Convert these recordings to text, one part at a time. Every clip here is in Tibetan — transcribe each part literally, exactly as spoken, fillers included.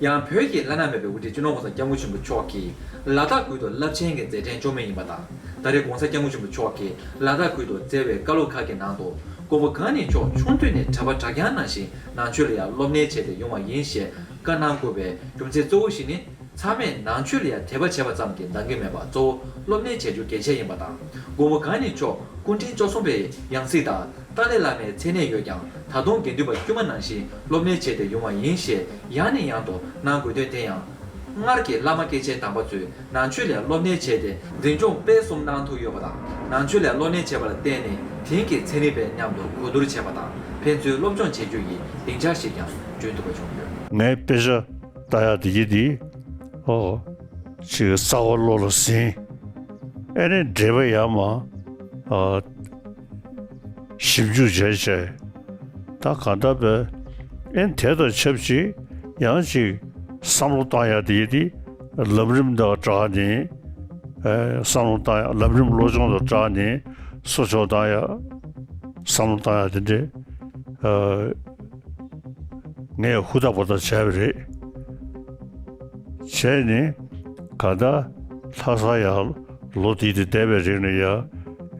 ཡང་བོད་ཀྱི་བླ་ན་མེད་པའི་དབུ་ཁྲིད་སྤྱི་ནོར་༸གོང་ས་༸སྐྱབས་མགོན་ཆེན་པོ་མཆོག་གིས་ལ་དྭགས་ཁུལ་དུ་རླབས་ཆེན་གྱི་མཛད་འཕྲིན་བཅོ་ལྔ་ཡིན་པ་དང་། ད་རེས་༸གོང་ས་༸སྐྱབས་མགོན་ཆེན་པོ་མཆོག་གིས་ལ་དྭགས་ཁུལ་དུ་བསྩལ་བའི་བཀའ་སློབ་ཁག་གི་ནང་དུ། མགོན་པོ་གང་ཉིད་མཆོག་ཆུང་དུས་ནས་གྲྭ་པ་གྲྭ་རྐྱང་ནང་བཞིན་ནང་ཆོས་ལ་ཡང་སློབ་གཉེར་བྱས་ཏེ་ཡོང་བ་ཡིན་ཞེས་བཀའ་གནང་དགོས་པའི་རྒྱུ་མཚན་གཙོ་བོ་ཞིག་ནི། ཚང་མས་ནང་ཆོས་ལ་ཡང་དད་པ་བྱས་པ་ཙམ་གྱིས་འདང་གི་མེད་པར། གཙོ་བོ་སློབ་གཉེར་བྱ་རྒྱུ་གལ་ཆེ་ཡིན་པ་དང་། མགོན་པོ་གང་ཉིད་མཆོག་སྐུ་ཕྲེང་བཅུ་གསུམ་པའི་ཡང་སྲིད་དང་། ཏཱ་ལའི་བླ་མའི་མཚན་གནས་ཡོད་ཀྱང་། ད་དུང་དགེ་འདུན་པ་དཀྱུས་མ་ནང་བཞིན་སློབ་གཉེར་བྱས་ཏེ་ཡོང་བ་ཡིན་ཞེས་ཡང་ནས་ཡང་དུ་གནང་དགོས་དོན་དེ་ཡང་། སྔར་གྱི་བླ་མ་སྐྱེས་ཆེན་དམ་པ་ཚོས་ནང་ཆོས་ལ་སློབ་གཉེར་བྱས་ཏེ་འཛིན་སྐྱོང་སྤེལ་གསུམ་གནང་ཐུབ་ཡོད་པ་དང་། ནང་ཆོས་ལ་སློབ་གཉེར་བྱས་པ་ལ་བརྟེན་ནས་དེང་གི་ཚན་རིག་པའི་མཉམ་དུ་གོ་བསྡུར་བྱས་པ་དང་། ཕན་ཚུན་སློབ་སྦྱོང་བྱེད་རྒྱུ་ཡི་སྡིངས་ཆ་ཞིག་ཀྱང་བསྐྲུན་ཐུབ་པ་བྱུང་ཡོད། ངས་དཔེ་ཆ་ལྟ་ཡག་དེ་གྱིས་དེ། ཨོ། ཅིག་རྩ་བ་བློ་ལ་ཟིན། ཨེ་ནས་འགྲེལ་པ་ཡར་མར། ཨ། ཞིབ་འཇུག་བྱས་བྱས། ད་གང་ལྟར་བས་ཨེ་དེ་དང་ཆབས་ཅིག་ཡང་ཅིག་བསམ་བློ་བཏང་ཡག་དེ་ཡིན་དེ། ལམ་རིམ་དང་སྦྲགས་ནས། ཨེ། བསམ་བློ་བཏང་ཡག་ལམ་རིམ་བློ་སྦྱོང་དང་སྦྲགས་ནས་གསོ་སྐྱོང་བཏང་ཡག་བསམ་བློ་བཏང་ཡག་དེ་འདྲས། ཨ། ངས་ཧུར་ཐག་པ་ཐག་བྱས་པ་རེད། བྱས་ནས་གང་ལྟར་ལྷ་ས་ཡར་ལོ་དེ་དེ་བསྡད་པའི་རིང་ལ་ཡང་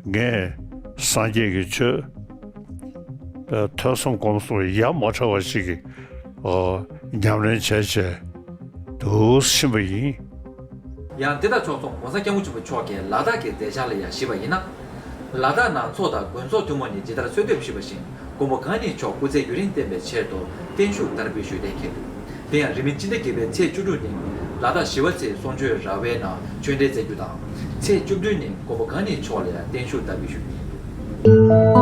ངས་སངས་རྒྱས་ཀྱི་ཆོས། ཨ། ཐོས་བསམ་སྒོམ་གསུམ་ཡ་མ་བྲལ་བ་ཞིག་གི། ཨ། ཉམས་ལེན་བྱས་བྱས་འདུག་ཕྱིན་པ་ཡིན། ཡང་དེ་དང་ཕྱོགས་མཚུངས་༸གོང་ས་༸སྐྱབས་མགོན་ཆེན་པོ་མཆོག་གིས་ལ་དྭགས་ཀྱི་མཛད་འཆར་ལ་ཡང་གཞིགས་པ་ཡིན་ན། ལ་དྭགས་ནང་ཚོགས་དང་དགོན་ཚོགས་ཐུན་མོང་ནས་ཇི་ལྟར་གསོལ་འདེབས་ཞུས་པ་བཞིན། མགོན་པོ་གང་ཉིད་མཆོག་སྐུ་ཚེ་ཡུན་རིང་བརྟན་པའི་ཆེད་དུ་བརྟན་བཞུགས་དར་སྤེལ་ཞུས་གཏན་འཁེལ་འདུག་དེ་ཡང་རིང་མིན་སྤྱི་ཟླ་བརྒྱད་པའི་ཚེས་བཅུ་དྲུག་ཉིན་ལ་དྭགས་ཞི་བ་འཚོའི་གསུང་ཆོས་ར་བའི་ནང་ཆོས་འབྲེལ་མཛད་རྒྱུ་དང་། ཚེས་བཅུ་བདུན་ཉིན་མགོན་པོ་གང་ཉིད་མཆོག་ལ་ཡང་བརྟན་བཞུགས་དར་སྤེལ་ཞུ་རྒྱུ་ཡིན་འདུག